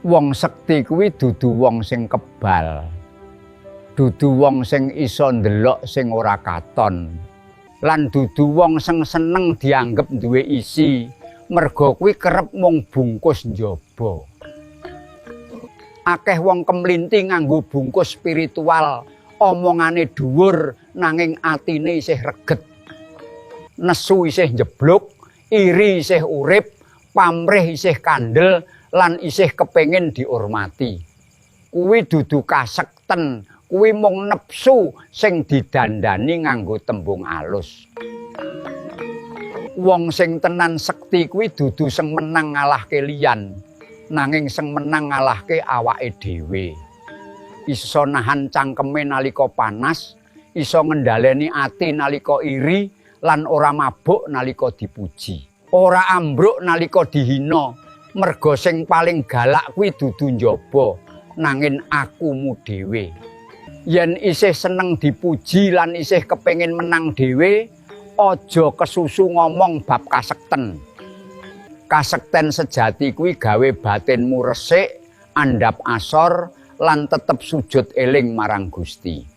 Wong sekti kuwi dudu wong sing kebal. Dudu wong sing iso ndelok sing ora katon. Lan dudu wong sing seneng dianggep duwe isi, merga kuwi kerep mung bungkus njaba. Akeh wong kemlinthi nganggo bungkus spiritual, omongane dhuwur nanging atine isih reget. Nesu isih njeblug, iri isih urip, pamrih isih kandel lan isih kepengin dihormati. Kuwi dudu kasekten, kuwi mung nepsu sing didandani nganggo tembung alus. Wong sing tenan sekti kuwi dudu sing menang ngalahke liyan, nanging sing menang ngalahke awake dhewe. Iso nahan cangkeme nalika panas, iso ngendhaleni ati nalika iri, lan ora mabuk nalika dipuji. Ora ambruk nalika dihina, merga sing paling galak kuwi dudu njaba, nanging akumu dhewe. Yen isih seneng dipuji lan isih kepengin menang dhewe, aja kesusu ngomong bab kasekten. Kasekten sejati kuwi gawe batinmu resik, andhap asor, lan tetep sujud eling marang Gusti.